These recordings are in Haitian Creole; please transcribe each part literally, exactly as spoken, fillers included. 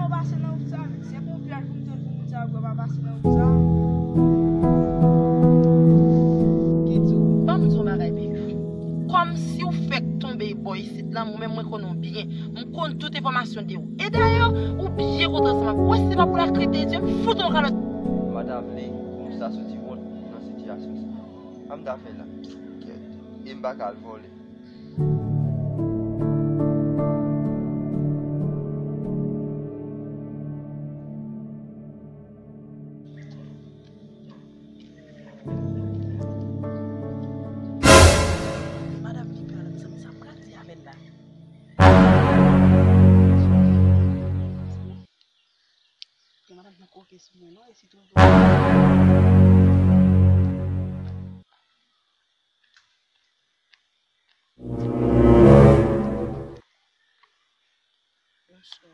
Pase nan wout sa, men se pou pyaj pou m tande pou moun sa yo pa pase nan wout sa. Ki di w? Ban m di w yon bagay, baby. Kòmsi w fèk tonbe bò isit la, mwen menm mwen konnen w byen. M konn tout enfòmasyon de ou. E dayè, ou byen kontan ansanm avè m. Wè, si se pa pou la krent de Dye, m fout ou yon kalòt. Madanm li, pou sa soti wont nan sitiyasyon sa. Sa m ta fè la? Kèt. E m pa ka al vòlè. Madanm ki pè a la, mezanmi, sa m pral di avè l la. Gen madanm nan koke sou mwen non, e si toujou. Bonswa.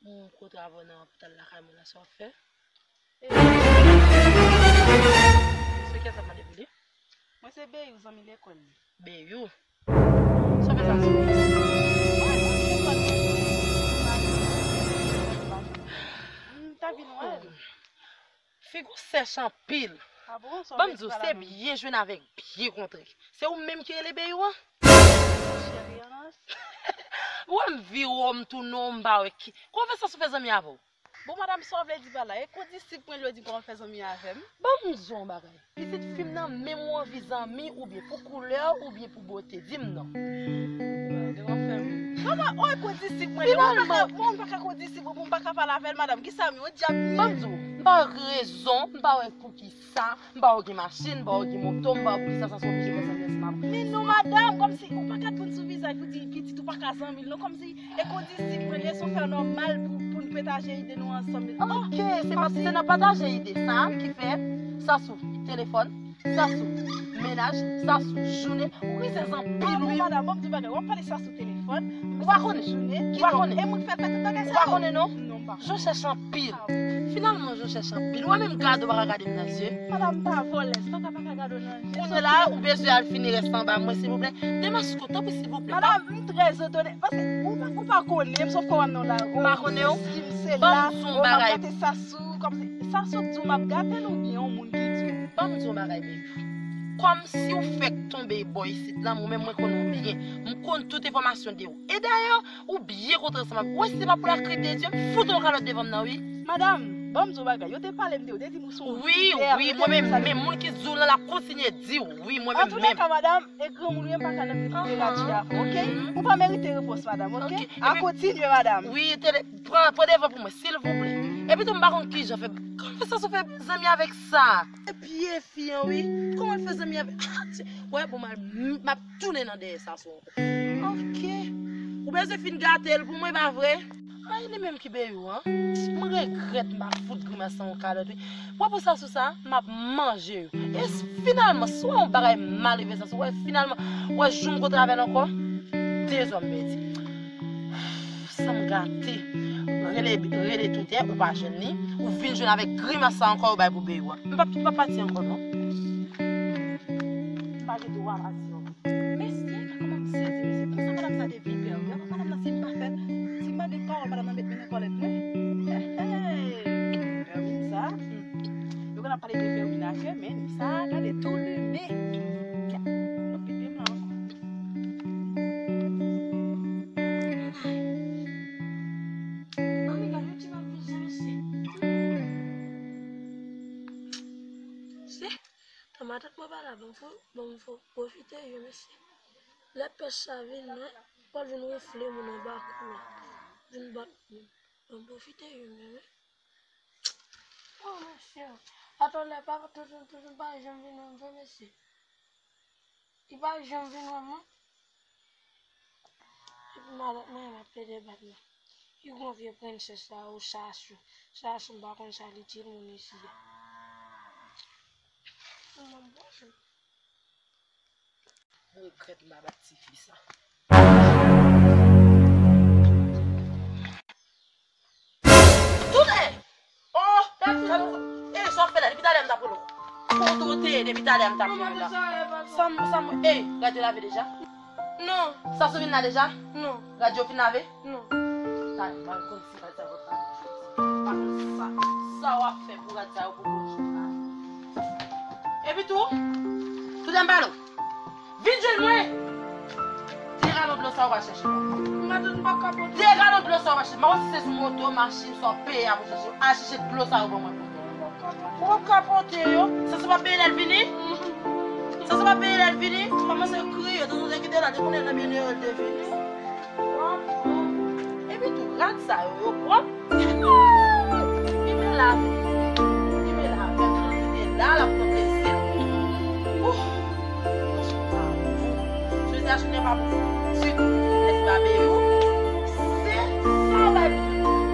Bon, kote avè w nan lopital lakay mwen la, sa w ap fè? E, se kiyès ap mande pou li? Mwen se Beyou, zanmi lekòl li. Beyou? Sa w fè sa sou? Mwen, zanmi lekòl li. M ta vin wè l. Figi w sèch anpil. Ah bon? Sa w vle di, madanm? Ban m di w, se byen jwenn avèk byen kontre. Se ou menm ki rele Beyou an? Cheri an. Ou wè m vire w, m tounen w, m pa wè ki. Kòman w fè sa sou fè zanmi avè w? Bon, madanm, sa w vle di pa la? E kondisip mwen l vle di kòman fè zanmi avè m? Ban m di w yon bagay. Pitit fi m nan, menm ou anvi zanmi, oubyen pou koulè, oubyen pou bote, di m non. Gade w ap fè m. Kòman? Oy, kondisip mwen li. Ou pa ka, finalman, bon, m pa ka kondisip ou pou m pa ka pale avè l, madanm. Kisa m ye, yon dyab m ye? Ban m di w, m pa wè rezon, m pa wè poukisa, m pa wè w gen machin, m pa wè w gen moto, m pa wè poukisa sa se oblije fè zanmi ansanm avè w. Men non, madanm, kòmsi ou pa ka t moun sou vizaj pou di pitit ou pa ka zanmi l non, kòmsi e kondisip mwen, lè se yon fè nòmal pou, pou n pataje ide nou ansanm. Oh, ok, se pa, se nan pataje ide sa ki fè sa sou telefòn, sa sou mennaj, sa sou jounen. Ou rizèz anpil, wi. Ah bon, madanm, bon, m di w bagay, w ap pale sa sou telefòn, ou pa konnen, jounen, ou pa konnen. E moun k fè l fè tout bagay sa yo? Ou pa konnen non? Non, m pa konnen. Jan w chèch anpil. Ah. Finalman, jan w chèch anpil. Ou wè menm gade w pa ka gade m nan zye. Madanm, m pa vòlè, se pa ka pa ka gade w nan zye. Kounye la, ou bezwen al fini rès anba mwen, silvouplè. Demaske w, tanpri, silvouplè. Madanm, m trè etone, paske ou pa, ou pa konnen m, sòf kò w nan lari. M pa konnen w. Si m se la, m ap gate sa sou, kòmsi, sa sou di w m ap gate l oubyen yon moun ki di w? Ban m di w yon bagay, baby. Kòmsi w fèk tonbe bò isit la, mwen menm mwen konnen w byen. M konn tout enfòmasyon de ou. E dayè, ou byen kontan ansanm avè m. Wè, si se pa pou la krent de Dye, m fout ou yon kalòt devan m nan, wi. Madanm, ban m di w bagay, yo te pale m de ou, yo te di m ou se yon vipè, yo te di m sa de ou. Wi, wi, mwen menm, men moun ki di w lan, l ap kontinye di w, wi, mwen menm menm. Antouka, madanm, e granmoun wi, m pa ka nan men pou deradjè a, ok? Ou pa merite repons, madanm, ok? Ok, a kontinye, madanm. Wi, tele, pran, pran devan pou mwen, silvouplè. Epi tou, m pa konn kijan fè, kòman fè sa sou fè zanmi avèk sa? E pye fi an, wi. Kòman l fè zanmi avè, ah, wè, bon, m ap, m ap tounen nan dèyè sa sou. Ok. Ou bezwen fin gate l pou mwen, pa vre? Ay, li menm ki Beyou an. M regrèt m pa fout Grimas lan yon kalòt, wi. Wè pou sa sou sa, m ap manje yo. E s-, finalman, si w wè yon bagay mal rive sa sou, wè, finalman, wè, jou m kontre avè l ankò, de zwa m pèdi. Sa m gate. Rele, rele Toutè, ou pa jwenn li. Ou vin jwenn avèk Grimas sa ankò, ou bay pou Beyou an. M p ap, m p ap pati ankò, non. M pa gen dwa pati ankò. Mesye, gad kòman m sezi, mesye. Konsa madanm sa te vipè, wi. Madanm nan, si m pa fè, si m pa gen pawòl, madanm nan met mwen nan kòlèt mwen. Hey, hey, vipè, wi, sa. Hmm. Yo konn ap pale de vipè, wi, nan afè, men sa, gade, tou limen. Gad, l ap pete m la ankò. Ann gade yon ti bagay pou sa, mesye. Se, tan matant mwen pa la, ban m fo, ban m fo, pwofite jwe, mesye. Lè pèch sa vin, non, pral vin woufle moun anba kou la. Vin bat moun. Ban m pwofite jwe, men, men. Oh, mesye. Atò lè pa, toutou, toutou pa janm vin wè m vre, mesye. Li pa janm vin wè m, non. Epi madanm mwen ap plede bat mwen. Ki gwo vye prensès la, ou Sasou. Sasou, m pa konn sa li di moun isi a. Mwen, bonjou. Mwen regrèt m pa bat tifi sa. Tounen! Oh, gade, gade, eh, sa w ap fè la? Depi talè m t ap rele w. Kote w te ye depi talè m t ap rele w la? Sa m, sa m, eh, gade lave deja. Non. Sasou vin la deja? Non. Rad yo fin lave? Non. Talè, m al konn si rad sa yo poko lave. M pa konn sa, sa w ap fè pou rad sa yo poko lave. Epi tou, tout an balo. Vin jwenn mwen! De galon dlo sa w va chèche. Madanm, m pa ka pote. De galon dlo sa w va chèche. M pa konn si se sou moto, machin, sa w peye a pou chèche. Al chèche dlo sa yo ban mwen pou mwen. Ou p ap ka pote yo. Sa se pa peye lè l vini? Sa se pa peye lè l vini? Kòmanse kriye, tankou te kite la, te konnen nan milye yo te vini. Epi tou, rad sa yo, yo pwòp. Li byen lave. Li byen lave. Li byen lave, l ap pran plezi l. Ouh. Jodi a jounen pa bon ditou. Nèg babeyou. Se sa w bay pou mwen.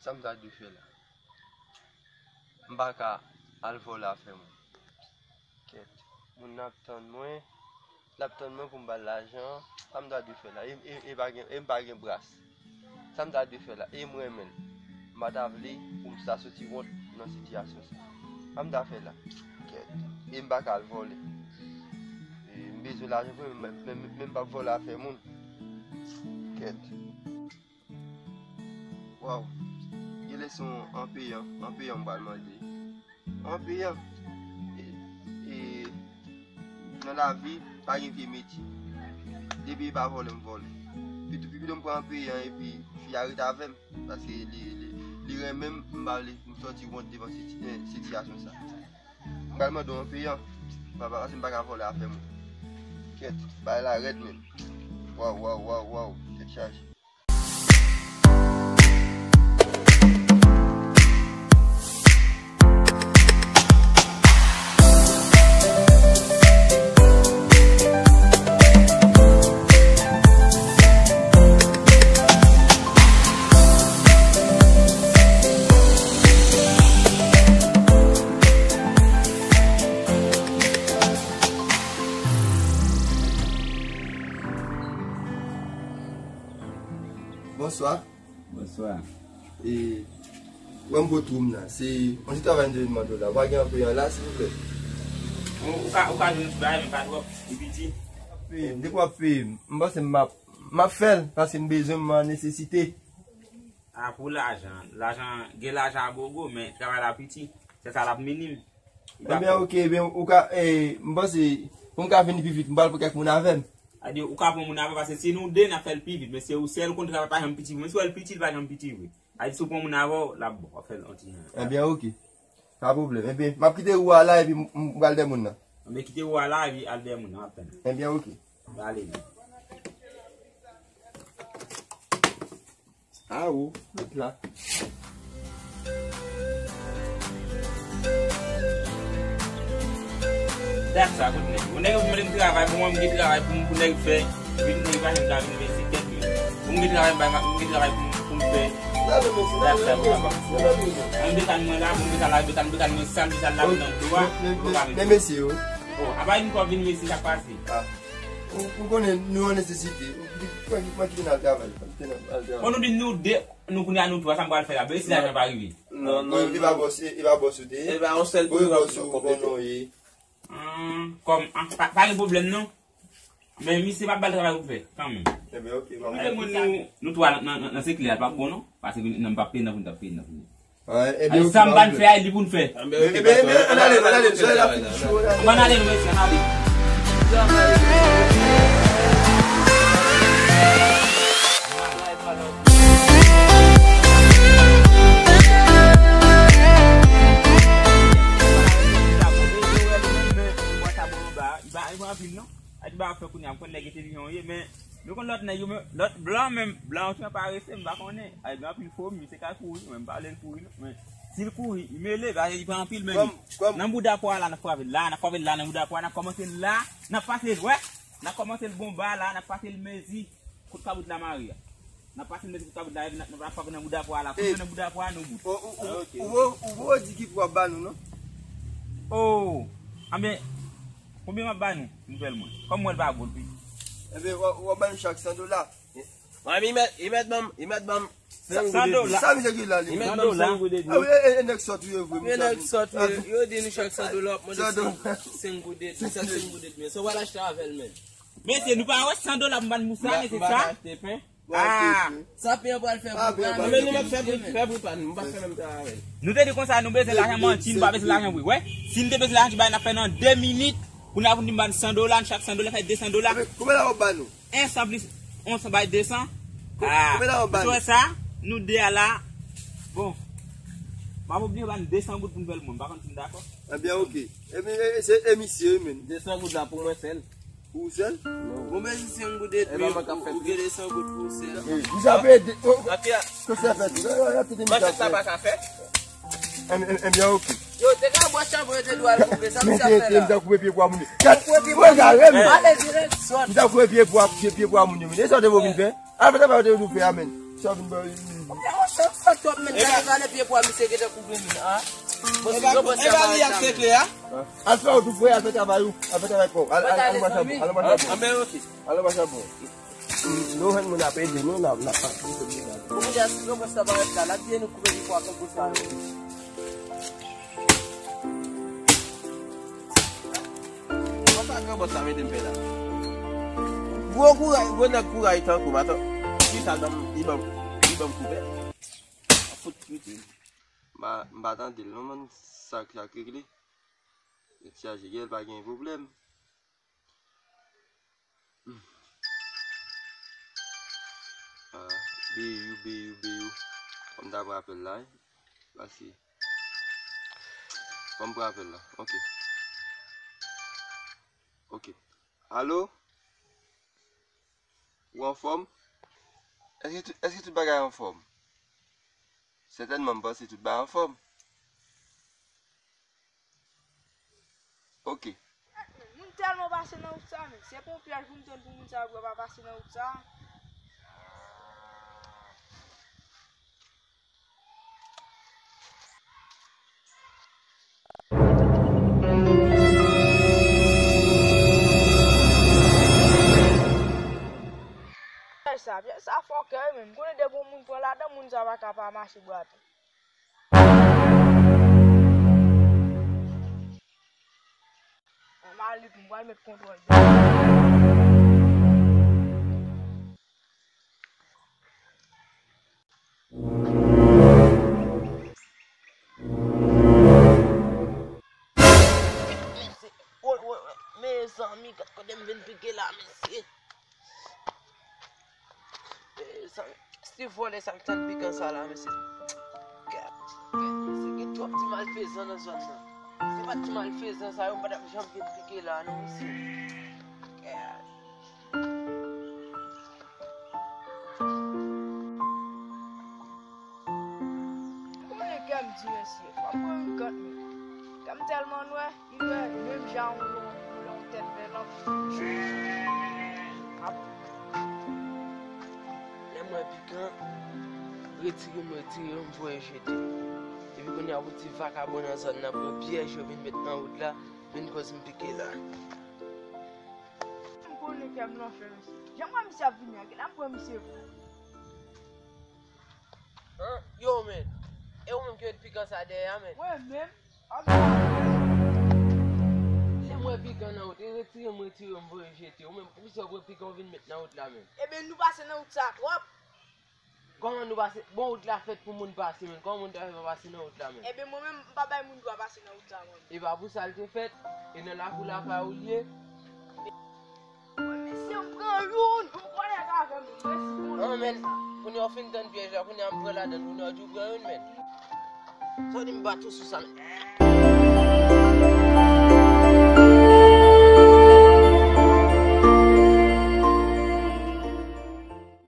Sa m ta dwe fè la? M pa ka al vòlè afè moun. Kèt, moun nan ap tann mwen, l ap tann mwen pou m ba l lajan an. Sa m ta dwe fè la? E, e, e pa gen, e m pa gen bras. Sa m ta dwe fè la? E m renmen l. M pa ta vle pou m sa soti wont nan sitiyasyon sa. Sa m ta fè la? Kèt, e m pa ka al vòlè. E m bezwen lajan pou mwen, men, men, men m p ap vòlè afè moun. Kèt. Waw. Genlè se yon anpeyan, anpeyan m pral mande. Anpeyan. E, e, nan lavi, pa gen vye metye. Depi e pa vòlè, m vòlè. Pito, pi pito m pran anpeyan epi fi a rete avè m. Paske li, li, li renmen m, m pa vle pou m sòti wont devan siti-, eh, sitiyasyon sa. M pral mande w anpeyan. Papa, paske m pa ka vòlè afè moun. Kèt, bagay la rèd menm. Waw, waw, waw, waw. Tèt chaje. Bonswa. Bonswa. E, wè m bò twou m nan. Se yon ti travay m te vin mande w la. Ou pa gen anpeyan la, silvouplè? Ou, ou ka, ou ka jwenn yon ti bagay, men pa twòp. Li piti. Peye m. Depi w ap peye m, m panse m ap, m ap fè l, paske m bezwen, m an nesesite. A, pou lajan. Lajan, gen lajan a gogo, men travay la piti. Se sa l ap minim. Ebyen, oke, ebyen, ou ka, eh, m panse, pou m ka vini pi vit, m pral pran kèk moun avè m. Sa di, ou ka pran moun avè, paske si nou de, n ap fè l pi vit. Men si ou sèl, ou konn travay pa janm piti vre. Men si w wè l piti, li pa janm piti vre. Sa di, si w pran moun avè w, l ap bon, w ap fè l on ti jan. Ebyen, oke. Pa pwoblèm. Ebyen, m ap kite ou a la, epi m, m, m pral dèyè moun nan. Ebyen, kite ou a la, epi al dèyè moun nan, m ap tann ou. Ebyen, oke. Ale. A ou, ret la. Dat sa, kout nèg. Bon, nèg yo mande m travay, bon, mwen, m gen travay pou m, pou nèg fè. Vin, nèg pa janm ka vin veye se tèt mwen. Bon, m gen travay, m bay, m gen travay pou m, pou m fè. Dat sa, bon, papa. Mwen, m desann mwen la, bon, m desann la, desann, desann mwen, sa m desann la, nan dwa, yo pa vin. Men mesye yo. Oh, apa yon kò vin mesye, sa k pase? Ah. Ou, ou konnen nou an nesesite. Ou, ou, ou, ou kite n al travay. Kite n al travay. Bon, nou di nou de, nou kounye a nou twa, sa m pral fè la? Bèl si lajan pa rive. Non, non, non. E pa bòs, e, e pa bòs ou te ye? E pa yon sèl prizon ou bòs ou, bon, non, ye. Ah, kòm, ah, pa, pa gen pwoblèm, non. Men misye p ap ba l travay pou fè, kanmenm. Ebyen, oke, m ap... Lè moun nou, nou twa nan, nan, nan, nan se klè a, l p ap bon, non. Paske nan m p ap peye nan pou n t ap peye nan pou nou. Ay, sa m pa n fè a, li pou n fè. Ebyen, ebyen, ann ale, ann ale, sou la fini cho, ann ale. Ann ale, nou, mesye, ann ale. Li pa, li pa anpil, non. Sa di ba fè kounye a, m konn nèg entèlijan yo ye, men nou konn lòt nèg yo, men lòt blan menm, blan yo tèlman parese, m pa konnen. Ay, gen anpil fomi, misye ka kouri, men m pa vle l kouri, non. Men si l kouri, li mele, paske li pran anpil, men nan bouda pwa la, n ap frape l la, n ap frape l la, nan bouda pwa, n ap kòmanse l la, n ap pase l, wè, n ap kòmanse l bonba la, n ap pase l mezi, kout kabout la mare a. N ap pase mete sou kabrit la, epi n ap, n ap frape nan bouda pwa la. Kou nou nan bouda pwa, nou bout. Ou, ou, ou, ou, ou, ou di ki pou w ap ba nou, non? Oh! Anben, konbyen m ap ba nou, nouvèl mwen? Kòm mwen l pa bon, pi. Enben, w ap, w ap ba nou chak san dola. Mwen, li mèt, li mèt ban m, li mèt ban m san goud edmi. San dola. Sa misye gen la, li? Li mèt ban m san goud edmi. Ah wi, e, e, e nèg sòt ou ye vre, mesye. Nèg sòt ou ye, yo di nou chak san dola, w ap mande senk goud edmi, sa senk goud edmi. Sa w al achte avè l, menm. Mesye, nou pa wè san dola m ban nou sa, mesye, sa? M pa achte pen. Ah. Sa pen an pral fè pou pa nou. Men nou mèt fè pou, fè pou pa nou, m pa fè menm travay. Nou te di konsa, nou bezwen lajan manti, nou pa bezwen lajan vre. Wè, si nou te bezwen lajan ti bagay, n ap fè nan de minit, pou n ap vin ban n san dola, n chak san dola, fè de san dola. Konbyen la w ap ba nou? En san plis en san bay de san. Ah, konbyen la w ap ba nou? Ou wè sa? Nou de a la. Bon. M ap oblije ba n de san goud pou nouvèl mwen. M pa konn si n dakò. Ebyen, oke. Ebyen, e, e, se, e misye, wi, menm. De san goud la pou mwen sèl. Pou ou sèl? Bon, men si se yon goud edmi, ou gen de san goud pou ou sèl. Misye ap ede. Kòman sa fè tou? Mwen se sa pa ka fè. Ebyen, oke. Yo, te ka bwè chanpwen, yo te dwe al koupe. Sa misye ap fè la? Misye ap koupe pye bwa moun yo. Koupe pye bwa moun yo. Ale dirèk, sòt. Misye ap koupe pye bwa, pye, pye bwa moun yo. Men e sa w te vin fè? Al fè travay ou te vin fè a, menm. Sa w vin fè? Ou gen yon chans sa twòp, menm. Gade valè pye bwa misye gentan koupe, menm. Ah. Bon, si yo panse a pa li ap sekle a. Al fè wout ou, frè, al fè travay ou, al fè travay pa w. Al, al, al mwen chapon, al mwen chapon. Al mwen chapon. Nou jwenn moun ap ede nou, n ap, n ap pase. Pou moun ya, si yo panse a pa la, l ap byen nou koupe li pou a konpou sa yo. Konsa gran bòs la mete m pè la. Gwo kouraj, gwo nèg kouraj tankou m, atan. Kisa l ban m, li ban m, li ban m kouvè. A fout piti. M pa, m pa tande l non, man, sa k, sa k regle. Nèt chaje, gèl pa gen pwoblèm. Ah, beyou, beyou, beyou. Fò m ta pran apèl la, wi. Pase. Fò m pran apèl la. Ok. Ok. Alo? Ou anfòm? Èske tout, èske tout bagay anfòm? Sètènman, m panse tout bagay anfòm. Ok. Moun tèlman pase nan wout sa, men. Se pa yon pyèj pou m tann pou moun sa yo pa pase nan wout sa. Pyèj sa, pyèj sa fòkè, men. M konnen depi yon moun pran ladan, moun sa pa ka pa mache bwa tou. Mwen Malik, mwen pral met kontwòl de. Mesye, woy, woy, woy, mezanmi, gad kote m vin pike la, mesye. Mezanmi, se vòlè sa k t al pikan sa la, mesye. Gad, mesye, gen twòp ti malfezan nan zòn nan. Si pa t ti malfezan sa yo, m pa t ap janm vin pike la, non, mesye. Gad. M konnen kè m di, mesye, fò m pran yon kant, men kè m tèlman nwè, li nwè menm jan yon, yon, yon tèt vèlanp. Lè m wè pikan, retire m, retire m, voye jete. Epi kounye a, pou ti vakabon nan zòn nan pran pyèj yo vin met nan wout la, vin koz m pike la. M konnen kè m nan fè, mesye. Jan m wè misye ap vini an, kilè m pran misye pou? An, yo, men. E ou menm ki met pikan sa dèyè a, men? Mwen menm? Lè m wè pikan nan wout, e retire m, retire m, voye jete. Ou menm, poukisa w pran pikan w vin met nan wout la, men? Ebyen, nou pase nan wout sa twòp. Kòman nou pase? Bon, wout la fèt pou moun pase, men. Kòman moun ta fè pa pase nan wout la, men? Ebyen, mwen menm, m pa bay moun dwa pase nan wout sa, mwen. E pa pou sa l te fèt. E nan lakou lakay ou l ye. Mesye, m pran youn, m konnen avè m, mèsi Bondye. Non, men, kounye a w fin tann pyèj la, kounye a m pran ladan l, kounye a w di w pran youn, men. Sa w di m bat ou sou sa, men.